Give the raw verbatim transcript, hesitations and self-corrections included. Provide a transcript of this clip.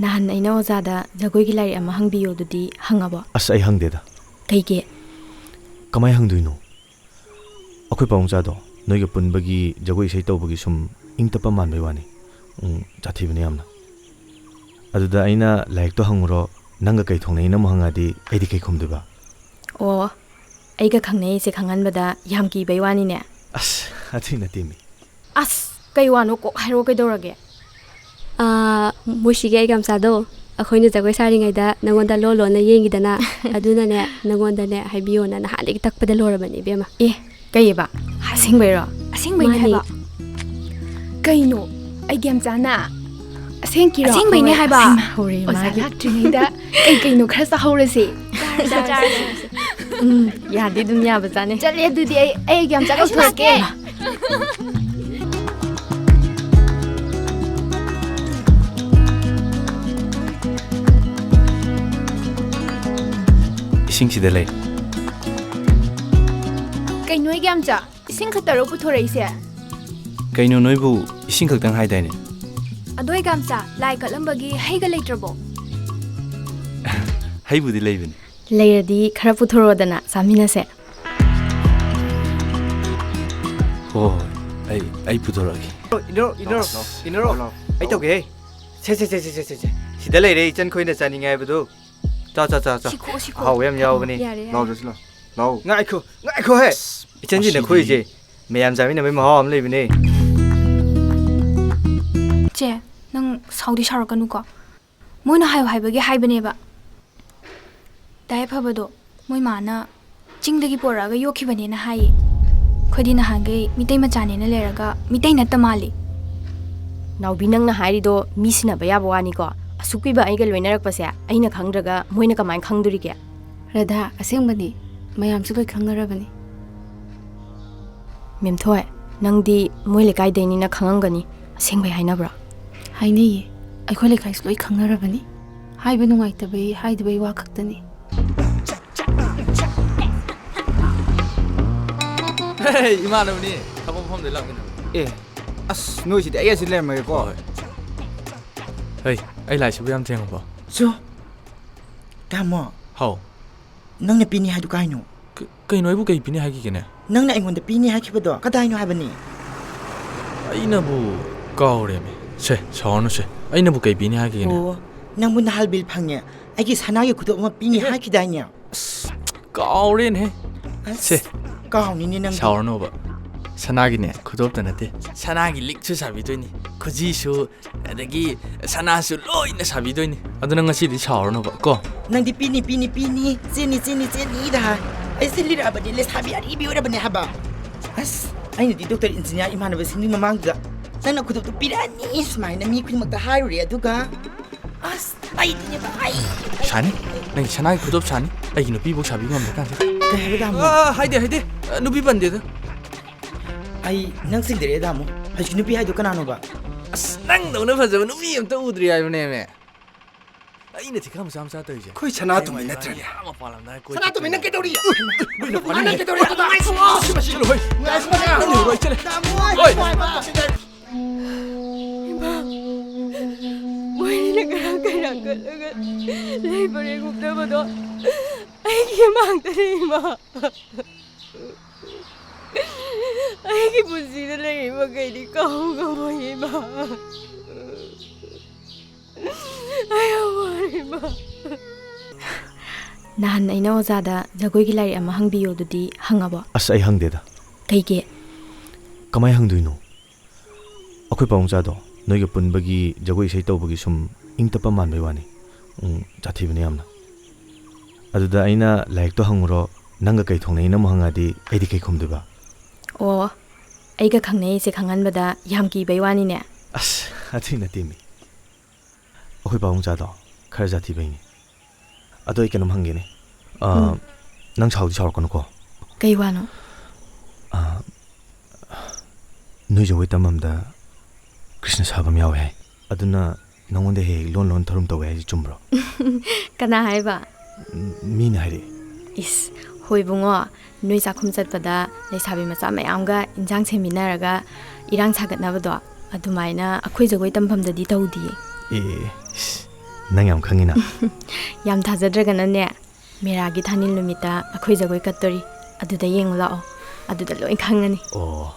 ꯅꯍꯥꯟ ꯑꯩꯅ ꯑꯣꯖꯥꯗ ꯖꯒꯣꯏꯒꯤ ꯂꯥꯏꯔꯤꯛ ꯑꯃ ꯍꯪꯕꯤꯌꯣ ꯑꯗꯨꯗꯤ ꯍꯪꯉꯕꯣ? ꯑꯁ, ꯑꯩ ꯍꯪꯗꯦꯗ꯫ ꯀꯩꯒꯤ? ꯀꯃꯥꯏ ꯍꯪꯗꯣꯏꯅꯣ? ꯑꯩꯈꯣꯏ ꯄꯥꯕꯨꯡꯆꯥꯗꯣ ꯅꯣꯏꯒ ꯄꯨꯟꯕꯒꯤ ꯖꯒꯣꯏ ꯏꯁꯩ ꯇꯧꯕꯒꯤ ꯁꯨꯝ ꯏꯪ ꯇꯞꯄ ꯃꯥꯟꯕꯩ ꯋꯥꯅꯤ꯫ ꯎꯝ, ꯖꯥꯊꯤꯕꯅꯦ ꯌꯥꯝꯅ꯫ ꯑꯗꯨꯗ ꯑꯩꯅ ꯂꯥꯏꯔꯤꯛꯇꯣ ꯍꯪꯉꯨꯔꯣ, ꯅꯪꯒ ꯀꯩ ꯊꯣꯡꯅꯩꯅ ꯑꯃꯨꯛ ꯍꯪꯉꯛꯑꯗꯤ ꯑꯩꯗꯤ ꯀꯩ ꯈꯨꯝꯗꯣꯏꯕ? ꯑꯣ, ꯑꯩꯒ ꯈꯪꯅꯩꯁꯦ ꯈꯪꯍꯟꯕꯗ ꯌꯥꯝ ꯀꯤꯕꯩ ꯋꯥꯅꯤꯅꯦ꯫ ꯑꯁ, ꯑꯗꯨꯏ ꯅꯠꯇꯦꯃꯤ꯫ ꯑꯁ, ꯀꯩ ꯋꯥꯅꯣ ꯀꯣꯛ ꯍꯥꯏꯔꯛꯑꯣ ꯀꯩꯗꯧꯔꯒꯦ? ꯑꯥ, ꯃꯣꯏꯁꯤꯒꯤ ꯑꯩꯒ ꯃꯆꯥꯗꯣ ꯑꯩꯈꯣꯏꯅ ꯖꯒꯣꯏ ꯁꯥꯔꯤꯉꯩꯗ ꯅꯪꯉꯣꯟꯗ ꯂꯣꯟ ꯂꯣꯟꯅ ꯌꯦꯡꯈꯤꯗꯅ ꯑꯗꯨꯅꯅꯦ ꯅꯪꯉꯣꯟꯗꯅꯦ ꯍꯥꯏꯕꯤꯌꯣꯅ ꯅꯍꯥꯟꯗꯒꯤ ꯇꯛꯄꯗ ꯂꯣꯔꯕꯅꯤ ꯏꯕꯦꯝꯃ꯫ ꯑꯦ, ꯀꯩꯑꯕ? ꯑꯁꯦꯡꯕꯩꯔꯣ? ꯑꯁꯦꯡꯕꯩꯅꯦ ꯃꯥꯅꯦ꯫ ꯍꯥꯏꯕ꯫ ꯀꯩꯅꯣ? ꯑꯩꯒꯤ ꯌꯥꯝꯆꯥꯅ? ꯑꯁꯦꯡꯀꯤꯔꯣ? ꯑꯁꯦꯡꯕꯩꯅꯦ ꯍꯥꯏꯕ꯫ ꯑꯩꯃ, ꯍꯧꯔꯦ ꯑꯣꯖꯥ ꯃꯥꯒꯤ꯫ ꯂꯥꯛꯇ꯭ꯔꯤꯉꯩꯗ ꯀꯩ ꯀꯩꯅꯣ ꯈꯔ ꯆꯥꯍꯧꯔꯁꯤ꯫ ꯎꯝ, ꯌꯥꯗꯤ ꯑꯗꯨꯝ ꯌꯥꯕꯖꯥꯠꯅꯦ꯫ ꯆꯠꯂꯦ ꯑꯗꯨꯗꯤ ꯑꯩ ꯑꯩ ꯌꯥꯝ ꯆꯠꯂꯧꯊꯣꯔꯛꯀꯦ꯫ ꯏꯁꯤꯡꯁꯤꯗ ꯂꯩ꯫ ꯀꯩꯅꯣ ꯑꯩꯒꯤ ꯌꯥꯝꯆꯥ? ꯏꯁꯤꯡ ꯈꯛꯇꯔꯣ ꯄꯨꯊꯣꯔꯛꯏꯁꯦ? ꯀꯩꯅꯣ, ꯅꯣꯏꯕꯨ ꯏꯁꯤꯡ ꯈꯛꯇꯪ ꯍꯥꯏꯗꯥꯏꯅꯦ? ꯑꯗꯣ ꯑꯩꯒꯤ ꯌꯥꯝꯆꯥ, ꯂꯥꯏ ꯀꯠꯂꯝꯕꯒꯤ ꯍꯩꯒ ꯂꯩꯇ꯭ꯔꯕꯣ? ꯍꯩꯕꯨꯗꯤ ꯂꯩꯕꯅꯤ꯫ ꯂꯩꯔꯗꯤ ꯈꯔ ꯄꯨꯊꯣꯔꯛꯑꯣꯗꯅ ꯆꯥꯃꯤꯟꯅꯁꯦ꯫ ꯍꯣꯏ, ꯍꯣꯏ, ꯑꯩ ꯑꯩ ꯄꯨꯊꯣꯔꯛꯑꯒꯦ꯫ ꯏꯅꯣ ꯏꯅꯣ ꯏꯅꯣ ꯑꯩ ꯇꯧꯒꯦꯍꯦ꯫ ꯁꯦ ꯁꯦ ꯁꯦ ꯁꯦ ꯁꯦ ꯁꯦ ꯁꯦ ꯁꯤꯗ ꯂꯩꯔꯦ, ꯏꯆꯟ ꯈꯣꯏꯅ ꯆꯥꯅꯤꯡꯉꯦ ꯍꯥꯏꯕꯗꯣ꯫ ꯆꯥ ꯆꯥ ꯆꯥ ꯆꯥ꯫ ꯁꯤꯈꯣ ꯁꯤꯈꯣ꯫ ꯑꯍꯥꯎꯕ ꯌꯥꯝ ꯌꯥꯎꯕꯅꯤ꯫ ꯌꯥꯔꯦ ꯌꯥꯔꯦ꯫ ꯂꯥꯎ ꯖꯣꯁꯤꯂꯣ꯫ ꯂꯥꯎ꯫ ꯉꯥꯏꯈꯣ ꯉꯥꯏꯈꯣꯍꯦ꯫ ꯏꯆꯟꯁꯤꯅ ꯑꯁꯤꯗꯤ꯫ ꯈꯣꯏꯁꯦ ꯃꯌꯥꯝ ꯆꯥꯃꯤꯟꯅꯕꯩ ꯃꯍꯥꯎ ꯑꯃ ꯂꯩꯕꯅꯦ꯫ ꯆꯦ, ꯅꯪ ꯁꯥꯎꯗꯤ ꯁꯥꯎꯔꯛꯀꯅꯨꯀꯣ꯫ ꯃꯣꯏꯅ ꯍꯥꯏꯌꯣ ꯍꯥꯏꯕꯒꯤ ꯍꯥꯏꯕꯅꯦꯕ꯫ ꯗꯥ ꯌꯥꯏꯐꯕꯗꯣ ꯃꯣꯏ ꯃꯥꯅ ꯆꯤꯡꯗꯒꯤ ꯄꯣꯔꯛꯑꯒ ꯌꯣꯛꯈꯤꯕꯅꯦꯅ ꯍꯥꯏꯌꯦ꯫ ꯑꯩꯈꯣꯏꯗꯤ ꯅꯍꯥꯟꯈꯩ ꯃꯤꯇꯩ ꯃꯆꯥꯅꯦꯅ ꯂꯩꯔꯒ ꯃꯤꯇꯩ ꯅꯠꯇ ꯃꯥꯜꯂꯤ꯫ ꯅꯥꯎꯕꯤ, ꯅꯪꯅ ꯍꯥꯏꯔꯤꯗꯣ ꯃꯤ ꯁꯤꯟꯅꯕ ꯌꯥꯕ ꯋꯥꯅꯤꯀꯣ꯫ ꯑꯁꯨꯛ ꯀꯨꯏꯕ ꯑꯩꯒ ꯂꯣꯏꯅꯔꯛꯄꯁꯦ ꯑꯩꯅ ꯈꯪꯗ꯭ꯔꯒ ꯃꯣꯏꯅ ꯀꯃꯥꯏꯅ ꯈꯪꯗꯣꯔꯤꯒꯦ? ꯔꯙꯥ, ꯑꯁꯦꯡꯕꯅꯤ꯫ ꯃꯌꯥꯝꯁꯨ ꯂꯣꯏ ꯈꯪꯅꯔꯕꯅꯤ꯫ ꯃꯦꯝꯊꯣꯏ, ꯅꯪꯗꯤ ꯃꯣꯏ ꯂꯩꯀꯥꯏꯗꯩꯅꯤꯅ ꯈꯪꯉꯝꯒꯅꯤ꯫ ꯑꯁꯦꯡꯕꯩ ꯍꯥꯏꯅꯕ꯭ꯔꯣ? ꯍꯥꯏꯅꯩꯌꯦ꯫ ꯑꯩꯈꯣꯏ ꯂꯩꯀꯥꯏꯁꯨ ꯂꯣꯏ ꯈꯪꯅꯔꯕꯅꯤ꯫ ꯍꯥꯏꯕ ꯅꯨꯡꯉꯥꯏꯇꯕꯩ ꯍꯥꯏꯗꯕꯩ ꯋꯥ ꯈꯛꯇꯅꯤ꯫ ꯍꯦ, ꯏꯃꯥꯟꯅꯕꯅꯤ꯫ ꯊꯕꯛ ꯃꯐꯝꯗꯩ ꯂꯥꯛꯃꯤꯟꯅꯕ꯫ ꯑꯦ, ꯑꯁ, ꯅꯣꯏꯁꯤꯗꯤ ꯑꯩ ꯑꯁꯤ ꯂꯩꯔꯝꯃꯒꯦꯀꯣ꯫ ꯍꯣꯏ꯫ ꯍꯩ, ꯑꯩ ꯂꯥꯏꯁꯤꯕꯨ ꯌꯥꯝ ꯊꯦꯡꯉꯕꯣ? ꯆꯣ! ꯇꯥꯃꯣ! ꯍꯥꯎ꯫ ꯅꯪꯅ ꯄꯤꯅꯤ ꯍꯥꯏꯗꯨ ꯀꯥꯏꯅꯣ? ꯀ-, ꯀꯩꯅꯣ, ꯑꯩꯕꯨ ꯀꯩ ꯄꯤꯅꯤ ꯍꯥꯏꯈꯤꯒꯦꯅꯦ? ꯅꯪꯅ ꯑꯩꯉꯣꯟꯗ ꯄꯤꯅꯤ ꯍꯥꯏꯈꯤꯕꯗꯣ ꯀꯗꯥꯏꯅꯣ ꯍꯥꯏꯕꯅꯤ? ꯑꯩꯅꯕꯨ ꯀꯥꯎꯔꯦꯃꯤ꯫ ꯁꯦ, ꯁꯥꯎꯔꯅꯨꯁꯦ꯫ ꯑꯩꯅꯕꯨ ꯀꯩ ꯄꯤꯅꯤ ꯍꯥꯏꯈꯤꯒꯦꯅꯦ? ꯑꯣ, ꯅꯪꯕꯨ ꯅꯍꯥꯜ ꯕꯤꯜ ꯐꯪꯉꯦ꯫ ꯑꯩꯒꯤ ꯁꯅꯥꯒꯤ ꯈꯨꯗꯣꯞ ꯑꯃ ꯄꯤꯅꯤ ꯍꯥꯏꯈꯤꯗꯥꯏꯅꯦ? ꯑꯁ, ꯀꯥꯎꯔꯦꯅꯦꯍꯦ꯫ ꯑꯁ, ꯁꯦ, ꯀꯥꯎꯅꯤꯅꯦ ꯅꯪꯗꯤ꯫ ꯁꯥꯎꯔꯅꯣꯕ꯫ ꯁꯅꯥꯒꯤꯅꯦ, ꯈꯨꯗꯣꯞꯇ ꯅꯠꯇꯦ꯫ ꯁꯅꯥꯒꯤ ꯂꯤꯛꯁꯨ ꯁꯥꯕꯤꯗꯣꯏꯅꯤ, ꯈꯨꯖꯤꯁꯨ, ꯑꯗꯒꯤ ꯁꯅꯥꯁꯨ ꯂꯣꯏꯅ ꯁꯥꯕꯤꯗꯣꯏꯅꯤ꯫ ꯑꯗꯨ ꯅꯪ ꯉꯁꯤꯗꯤ ꯁꯥꯎꯔꯅꯣꯕ ꯀꯣ꯫ ꯅꯪꯗꯤ ꯄꯤꯅꯤ, ꯄꯤꯅꯤ, ꯄꯤꯅꯤ, ꯆꯦꯅꯤ, ꯆꯦꯅꯤ, ꯆꯦꯅꯤꯗ ꯍꯥꯏ꯫ ꯑꯩꯁꯦ ꯂꯤꯔꯛꯑꯕꯅꯤ, ꯂꯩꯁꯥꯕꯤ ꯑꯔꯤꯕꯤ ꯑꯣꯏꯔꯕꯅꯦ ꯍꯥꯏꯕ꯫ ꯑꯁ, ꯑꯩꯅꯗꯤ ꯗꯣꯛꯇꯔ ꯏꯟꯖꯤꯅꯤꯌꯥꯔ ꯏꯃꯥꯟꯅꯕꯁꯤꯡꯒꯤ ꯃꯃꯥꯡꯗꯨꯗ ꯅꯪꯅ ꯈꯨꯗꯣꯞꯇꯨ ꯄꯤꯔꯛꯑꯅꯤ ꯁꯨꯃꯥꯏꯅ ꯃꯤ ꯈꯨꯗꯤꯡꯃꯛꯇ ꯍꯥꯏꯔꯨꯔꯦ, ꯑꯗꯨꯒ ꯑꯁ, ꯑꯩꯗꯤꯅꯦ ꯚꯥꯏ꯫ ꯁꯥꯅꯤ, ꯅꯪꯒꯤ ꯁꯅꯥꯒꯤ ꯈꯨꯗꯣꯞ ꯁꯥꯅꯤ, ꯑꯩꯒꯤ ꯅꯨꯄꯤꯕꯨ ꯁꯥꯕꯤꯕ ꯉꯝꯗ꯭ꯔꯀꯥꯟꯁꯤꯗ꯫ ꯀꯩ ꯍꯥꯏꯕ, ꯇꯥꯃꯣ? ꯑꯥ, ꯍꯥꯏꯗꯦ, ꯍꯥꯏꯗꯦ꯫ ꯑ, ꯅꯨꯄꯤ ꯄꯟꯗꯦꯗ꯫ ꯑꯩ ꯅꯪ ꯆꯤꯡꯗꯔꯛꯑꯦ, ꯇꯥꯃꯣ꯫ ꯍꯧꯖꯤꯛꯀꯤ ꯅꯨꯄꯤ ꯍꯥꯏꯗꯣ ꯀꯅꯥꯅꯣꯕ? ꯑꯁ, ꯅꯪꯗꯧꯅ ꯐꯖꯕ ꯅꯨꯄꯤ ꯑꯝꯇ ꯎꯗ꯭ꯔꯤ ꯍꯥꯏꯕꯅꯦꯃꯦ꯫ ꯑꯩꯅ ꯊꯤꯀꯥ ꯃꯆꯥ ꯃꯆꯥ ꯇꯧꯔꯤꯁꯦ꯫ ꯑꯩꯈꯣꯏ ꯁꯅꯥꯇꯣꯝꯕꯤ ꯅꯠꯇ꯭ꯔꯅꯦ? ꯑꯥ, ꯃꯄꯥꯟ ꯂꯝꯗ ꯀꯣꯏ ꯁꯅꯥꯇꯣꯝꯕꯤ, ꯅꯪ ꯆꯠꯇꯣꯏꯅꯦ꯫ ꯀꯩꯗꯧꯔꯤ? ꯅꯪ ꯀꯩꯗꯧꯔꯤ? ꯆꯠꯂꯣ, ꯍꯣꯏ꯫ ꯅꯪ ꯂꯩꯍꯧꯔꯣ, ꯑꯩ ꯆꯠꯂꯦ꯫ ꯍꯣꯏ꯫ ꯏꯃꯥ, ꯃꯣꯏꯅ ꯉꯔꯥꯡ ꯀꯩꯔꯥꯛ ꯀꯠꯂꯒ ꯂꯩ ꯄꯔꯦꯡ ꯍꯨꯞꯅꯕꯗꯣ ꯑꯩꯒꯤ ꯃꯥꯡꯗꯅꯦ, ꯏꯃꯥ꯫ ꯑꯩꯒꯤ ꯄꯨꯟꯁꯤꯗ ꯂꯩꯔꯤꯕ ꯃꯈꯩꯗꯤ ꯀꯥꯎ ꯉꯝꯃꯣꯏ, ꯏꯃꯥ꯫ ꯑꯩ ꯌꯥꯝ ꯋꯥꯔꯦ, ꯏꯃꯥ꯫ ꯅꯍꯥꯟ ꯑꯩꯅ ꯑꯣꯖꯥꯗ ꯖꯒꯣꯏꯒꯤ ꯂꯥꯏꯔꯤꯛ ꯑꯃ ꯍꯪꯕꯤꯌꯣ ꯑꯗꯨꯗꯤ ꯍꯪꯉꯕꯣ? ꯑꯁ, ꯑꯩ ꯍꯪꯗꯦꯗ꯫ ꯀꯩꯒꯤ? ꯀꯃꯥꯏ ꯍꯪꯗꯣꯏꯅꯣ? ꯑꯩꯈꯣꯏ ꯄꯥꯕꯨꯡꯆꯥꯗꯣ ꯅꯣꯏꯒ ꯄꯨꯟꯕꯒꯤ, ꯖꯒꯣꯏ ꯏꯁꯩ ꯇꯧꯕꯒꯤ ꯁꯨꯝ ꯏꯪ ꯇꯞꯄ ꯃꯥꯟꯕꯩ ꯋꯥꯅꯤ꯫ ꯎꯝ, ꯁꯥꯊꯤꯕꯅꯦ ꯌꯥꯝꯅ꯫ ꯑꯗꯨꯗ ꯑꯩꯅ ꯂꯥꯏꯔꯤꯛꯇꯣ ꯍꯪꯉꯨꯔꯣ, ꯅꯪꯒ ꯀꯩ ꯊꯣꯡꯅꯩꯅ ꯑꯃꯨꯛ ꯍꯪꯉꯛꯑꯗꯤ ꯑꯩꯗꯤ ꯀꯩ ꯈꯨꯝꯗꯣꯏꯕ? ꯑꯣ, ꯑꯩꯒ ꯈꯪꯅꯩꯁꯦ ꯈꯪꯍꯟꯕꯗ ꯌꯥꯝ ꯀꯤꯕꯩ ꯋꯥꯅꯤꯅꯦ꯫ ꯑꯁ, ꯑꯗꯨꯏ ꯅꯠꯇꯦꯃꯤ꯫ ꯑꯩꯈꯣꯏ ꯄꯥꯕꯨꯡꯆꯥꯗꯣ ꯈꯔ ꯖꯥꯊꯤꯕꯩꯅꯤ꯫ ꯑꯗꯣ ꯑꯩ ꯀꯩꯅꯣꯝ ꯍꯪꯒꯦꯅꯦ꯫ ꯑ, ꯎꯝ꯫ ꯅꯪ ꯁꯥꯎꯗꯤ ꯁꯥꯎꯔꯛꯀꯅꯨꯀꯣ꯫ ꯀꯩ ꯋꯥꯅꯣ? ꯑ, ꯅꯣꯏ ꯖꯒꯣꯏ ꯇꯝꯐꯝꯗ ꯀ꯭ꯔꯤꯁꯅ ꯁꯥꯕ ꯑꯃ ꯌꯥꯎꯋꯦ ꯍꯥꯏ꯫ ꯑꯗꯨꯅ ꯅꯉꯣꯟꯗ ꯍꯦꯛ ꯍꯦꯛ ꯂꯣꯟ ꯂꯣꯟ ꯊꯧꯔꯝ ꯇꯧꯋꯦ ꯍꯥꯏꯁꯦ ꯆꯨꯝꯕ꯭ꯔꯣ? ꯀꯅꯥ ꯍꯥꯏꯕ? ꯎꯝ, ꯃꯤꯅ ꯍꯥꯏꯔꯛꯑꯦ꯫ ꯏꯁ, ꯍꯣꯏ ꯏꯕꯨꯡꯉꯣ, ꯅꯣꯏ ꯆꯥꯛꯈꯨꯝ ꯆꯠꯄꯗ ꯂꯩꯁꯥꯕꯤ ꯃꯆꯥ ꯃꯌꯥꯝꯒ ꯏꯟꯖꯥꯡ ꯁꯦꯝꯃꯤꯟꯅꯔꯒ ꯏꯔꯥꯡ ꯁꯥꯒꯠꯅꯕꯗꯣ, ꯑꯗꯨꯃꯥꯏꯅ ꯑꯩꯈꯣꯏ ꯖꯒꯣꯏ ꯇꯝꯐꯝꯗꯗꯤ ꯇꯧꯗꯤꯌꯦ꯫ ꯑꯦ, ꯅꯪ ꯌꯥꯝ ꯈꯪꯉꯤꯅ꯫ ꯌꯥꯝ ꯊꯥꯖꯗ꯭ꯔꯒꯅꯅꯦ, ꯃꯦꯔꯥꯒꯤ ꯊꯥꯅꯤꯜ ꯅꯨꯃꯤꯠꯇ ꯑꯩꯈꯣꯏ ꯖꯒꯣꯏ ꯀꯠꯇꯣꯔꯤ꯫ ꯑꯗꯨꯗ ꯌꯦꯡꯉꯨ ꯂꯥꯛꯑꯣ꯫ ꯑꯗꯨꯗ ꯂꯣꯏ ꯈꯪꯉꯅꯤ꯫ ꯑꯣ꯫